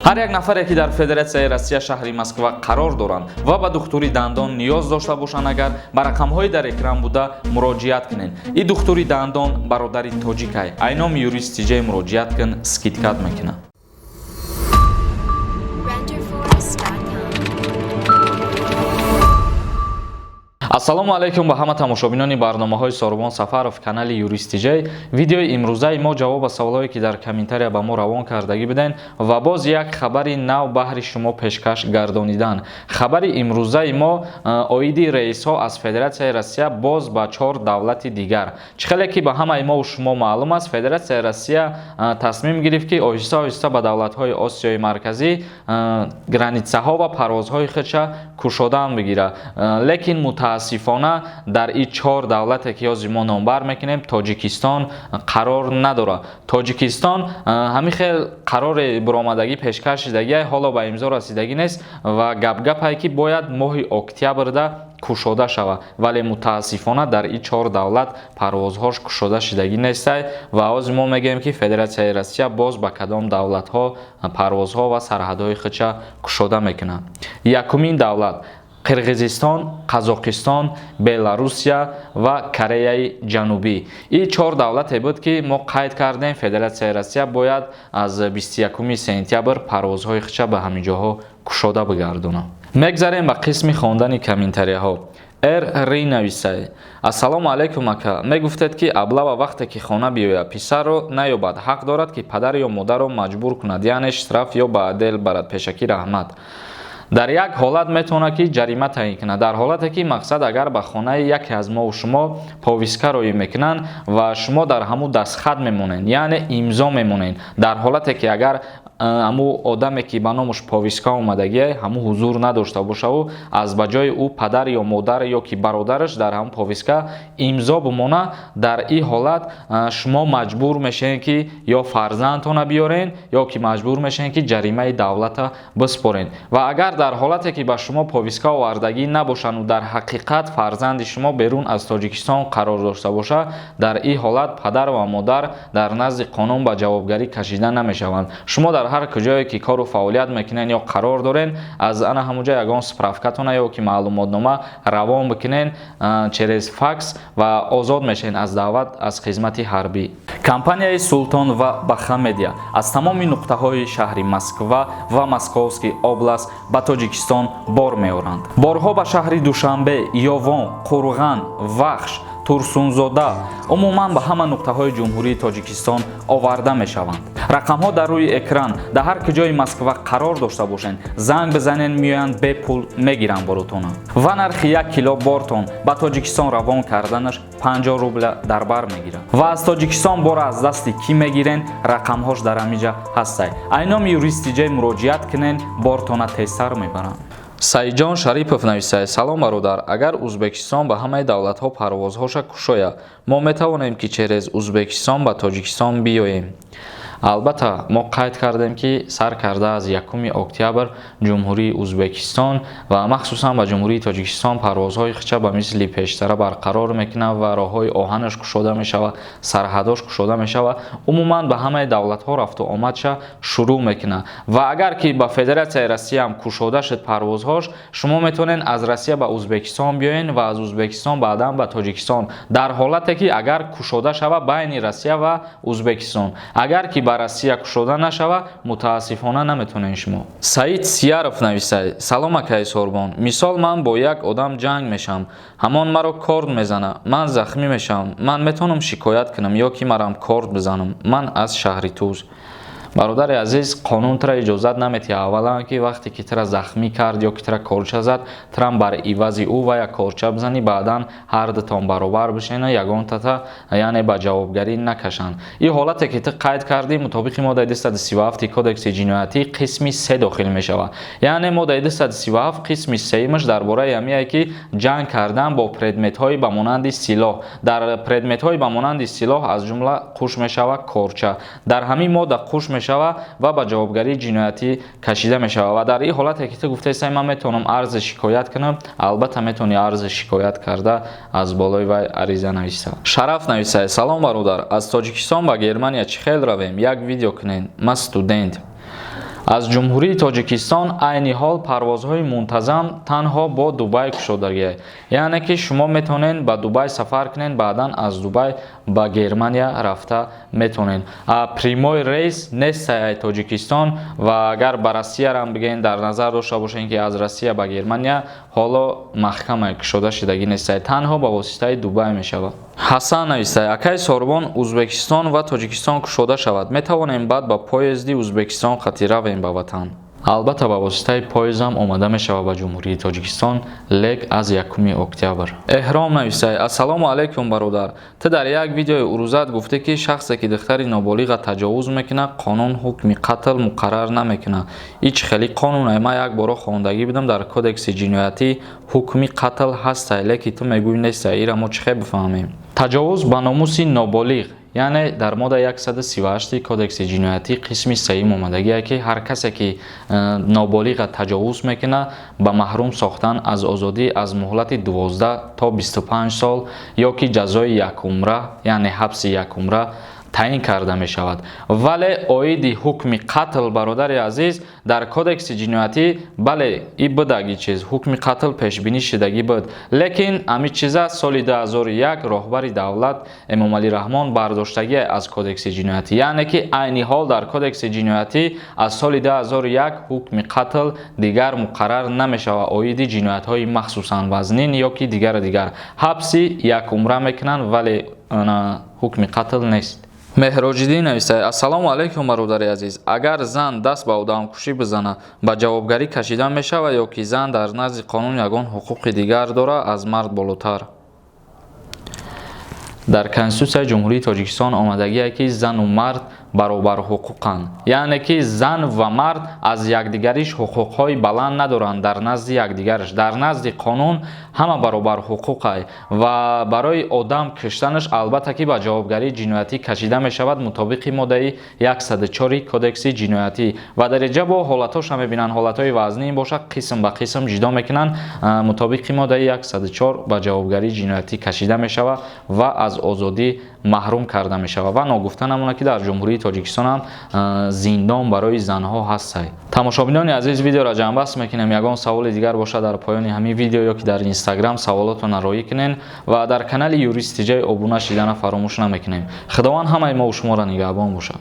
Ҳар як нафаре, ки дар Федератсияи Россия, шаҳри Москва қарор доранд ва ба духтури дандон ниёз дошта бошанд, агар ба рақамҳои дар экран буда муроҷиат кунед. И духтури дандон бародари тоҷикай. Ай номи Юрист Тиҷай муроҷиат кун, скидка т мекунад. Renderforest.com. Ассалому алайкум ба ҳама тамошобинони барномаҳои Сорубон Сафаров, канали Юрист Тиҷай. Видеои имрӯзаи мо ҷавоб ба саволҳое, ки дар комментария ба мо равон кардагӣ буданд, ва боз як хабари нав баҳри шумо пешкаш гардонидан. Хабари имрӯзаи мо оиди рейсҳо аз Федератсияи Россия боз ба чор давлати дигар. Чӣ хеле ки ба ҳамаи мову шумо маълум аст, Федератсияи Россия тасмим гирифт, ки оҳиста оҳиста ба давлатҳои Осиёи Марказӣ граница ҳо ва парвозҳои худша кушодан бигирад. Лекин мутаассифона дар ин чор давлате, ки ҳозир мо номбар мекунем, Тоҷикистон қарор надорад. Тоҷикистон ҳамин хел қарори буромадагӣ пешкаш шудагӣ, ҳоло ба имзо расидагӣ нест ва гапгапае, ки бояд моҳи октябрда кушода шавад, вале мутаассифона дар ин чор давлат парвозҳош кушода шудагӣ нестай. Ва ҳозир мо мегӯем, ки Федератсияи Россия боз ба кадом давлатҳо парвозҳо ва сарҳадҳои худша кушода мекунад. Якумин давлат: Қирғизистон, Қазоқистон, Беларусия ва Кореяи Ҷанубӣ. Ин чор давлате буд, ки мо қайд кардем. Федератсияи Россия бояд аз 21 сентябр парвозҳои худша ба ҳамин ҷоҳо кушода бигардонад. Мегзарем ба қисми хондани комментарияҳо. Р Ри нависай: «Ассалому алайкум, ака. Мегуфтед, ки облава вақте ки хона биёяд, писарро наёбад, ҳақ дорад, ки падар ё модарро маҷбур кунад, яъне штраф ё ба отдел барад. Пешакӣ раҳмат». Дар як ҳолат метавонад, ки ҷарима таъин кунад, дар ҳолате ки, мақсад, агар ба хонаи яке аз мову шумо повестка роӣ мекунанд ва шумо дар ҳамун дастхат мемонед, яъне имзо мемонед. Дар ҳолате ки агар ҳамун одаме, ки ба номаш повестка омадагие, ҳамун ҳузур надошта бошаву аз ба ҷои ӯ падар ё модар ё ки бародараш дар ҳамун повестка имзо бимона, дар ин ҳолат шумо маҷбур мешавед, ки ё фарзандтона биёрен, ё ки маҷбур мешавед, ки ҷаримаи давлата биспорен. Ва агар дар ҳолате ки ба шумо повестка овардагӣ набошанду дар ҳақиқат фарзанди шумо берун аз Тоҷикистон қарор дошта бошад, дар ин ҳолат падар ва модар дар назди қонун ба ҷавобгарӣ кашида намешаванд. Шумо дар ҳар куҷое ки кору фаъолият мекунен ё қарор дорен, аз ана ҳамунҷо ягон справка тона ё ки маълумотнома равон бикунен через факс ва озод мешавен аз даъват аз хизмати ҳарбӣ. Компанияи Султон ва Баха Медиа аз тамоми нуқтаҳои шаҳри Москва ва Московский область ба Тоҷикистон бор меоранд. Борҳо ба шаҳри Душанбе, Ёвон, Қурған, Вахш, Турсунзода, умуман ба ҳама нуқтаҳои Ҷумҳурии Тоҷикистон оварда мешаванд. Рақамҳо дар рӯи экран. Дар ҳар куҷои Москва қарор дошта бошед, занг бизанед, меоянд, бепул мегиранд боротона. Ва нархи 1 кило бортон ба Тоҷикистон равон карданаш 50 рубля дар бар мегирад. Ва аз Тоҷикистон бора аз дасти кӣ мегирен, рақамҳош дар ҳамиҷа ҳастай. Ай номи Юрист Тиҷай муроҷиат кунен, бортона тезтар мебаранд. Саидҷон Шарипов нависад: «Салом, бародар. Агар Узбекистон ба ҳамаи давлатҳо парвозҳоша кушояд, мо метавонем, ки через Узбекистон ба Тоҷикистон биёем?» Албатта, мо қайд кардем, ки сар карда аз 1 октябр Ҷумҳурии Узбекистон ва махсусан ба Ҷумҳурии Тоҷикистон парвозҳои худша ба мисли пештара барқарор мекунад ва роҳҳои оҳанаш кушода мешавад, сарҳадош кушода мешавад, умуман ба ҳамаи давлатҳо рафту омадша шурӯъ мекунад. Ва агар ки ба Федератсияи Россияам кушода шуд парвозҳош, шумо метавонед аз Россия ба Узбекистон биёед ва аз Узбекистон баъдан ба Тоҷикистон, дар ҳолате ки агар кушода шавад байни Россия ва Узбекистон. Агар ки ба Россия кушода нашавад, мутаассифона, наметавонед шумо. Саид Сияров нависад: «Салом, акаи Сорбон. Мисол, ман бо як одам ҷанг мешавам, ҳамон маро корд мезана, ман захмӣ мешавам. Ман метавонам шикоят кунам ё ки марам корд бизанам? Ман аз шаҳри Туз». Бародари азиз, қонун тура иҷозат наметиҳад, аввалан, ки вақте ки тура захмӣ кард ё ки тура корча зад, турам бар ивази ӯ ва як корча бизанӣ, баъдан ҳардутон баробар бишена, ягонтата, яъне, ба ҷавобгарӣ накашанд. Ин ҳолате ки ту қайд кардӣ, мутобиқи моддаи 237 Кодекси ҷиноятӣ, қисми се дохил мешавад. Яъне моддаи 237, қисми сеюмаш дар бораи ҳамие, ки ҷанг кардан бо предметҳои ба монанди силоҳ. Дар предметҳои ба монанди силоҳ аз ҷумла қуш мешавад корча. Дар ҳамин модда қуш мешавад ва ба ҷавобгарии ҷиноятӣ кашида мешавад. Ва дар ин ҳолате ки ту гуфтаистай, ман метавонам арзи шикоят кунам, албатта, метавонӣ арзи шикоят карда, аз болои вай ариза нависа. Шараф нависад: «Салом, бародар. Аз Тоҷикистон ба Германия чӣ хел равем? Як видео кунед. Ман студент». Аз Ҷумҳурии Тоҷикистон айни ҳол парвозҳои мунтазам танҳо бо Дубай кушодагия, яъне ки шумо метавонед ба Дубай сафар кунед, баъдан аз Дубай ба Германия рафта метавонед. Прямой рейс нест ай Тоҷикистон. Ва агар ба Россиярам бигӯем, дар назар дошта бошем, ки аз Россия ба Германия ҳоло маҳкама кушода шудагӣ нест, танҳо ба воситаи Дубай мешавад. Ҳасан навистай: «Акай Сорбон, Узбекистон ва Тоҷикистон кушода шавад, метавонем баъд ба поезди Узбекистон қатӣ равем ба ватан?» Албатта, ба воситаи поездам омада мешавад ба Ҷумҳурии Тоҷикистон, лек аз 1 октябр. Эҳром нависай: «Ассалому алайкум, бародар. Ту дар як видеои урузат гуфтӣ, ки шахсе ки духтари ноболиға таҷовуз мекунад, қонун ҳукми қатл муқаррар намекунад. Ич хеле қонуне? Ман як боро хондагӣ будам, дар Кодекси ҷиноятӣ ҳукми қатл ҳастай, леки ту мегӯӣ нестай. Ира мо чӣ хел бифаҳмем?» Таҷовуз ба номуси ноболиғ, яъне дар модда 138 Кодекси ҷиноятӣ, қисми сеюм омадагие, ки ҳар касе ки ноболиға таҷовуз мекунад, ба маҳрум сохтан аз озодӣ аз муҳлати 12 то 25 сол ё ки ҷазои якумра, яъне ҳабси якумра таъин карда мешавад. Вале оиди ҳукми қатл, бародари азиз, дар Кодекси ҷиноятӣ, бале, и будаги чиз, ҳукми қатл пешбинӣ шудагӣ буд, лекин ҳамин чиза соли 2001 роҳбари давлат Эмомалӣ Раҳмон бардоштагие аз Кодекси ҷиноятӣ. Яъне ки айни ҳол дар Кодекси ҷиноятӣ аз соли 2001 ҳукми қатл дигар муқаррар намешавад. Оиди ҷиноятҳои махсусан вазнин ё ки дигару дигар ҳабси якумра мекунанд, вале ҳукми қатл нест. Меҳроҷиддин нависад: «Ассалому алайкум, бародари азиз. Агар зан даст ба одамкушӣ бизанад, ба ҷавобгарӣ кашида мешавад ё ки зан дар назди қонун ягон ҳуқуқи дигар дорад, аз мард болотар?» Дар Конститутсияи Ҷумҳурии Тоҷикистон омадагие, ки зану мард баробарҳуқуқанд, яъне ки зан ва мард аз якдигариш ҳуқуқҳои баланд надоранд дар назди якдигараш. Дар назди қонун ҳама баробарҳуқуқай ва барои одам киштанаш, албатта ки, ба ҷавобгарии ҷиноятӣ кашида мешавад мутобиқи моддаи 104 Кодекси ҷиноятӣ. Ва дар инҷа бо ҳолатҳоша мебинанд, ҳолатҳои вазнин бошад, қисм ба қисм ҷудо мекунанд. Мутобиқи моддаи 104 ба ҷавобгарии ҷиноятӣ кашида мешавад ва аз озодӣ маҳрум карда мешавад. Ва ногуфта намонад, ки дар Ҷумҳурии Тоҷикистон ҳам зиндон барои занҳо ҳастай. Тамошобинони азиз, видеоро ҷамъбаст мекунем. Ягон саволи дигар бошад, дар поёни ҳамин видео ё ки дар Инстаграм саволотонро роҳӣ кунен ва дар канали Юрист Тиҷай обуна шидана фаромӯш намекунем. Худованд ҳамаи мову шуморо нигаҳбон бошад.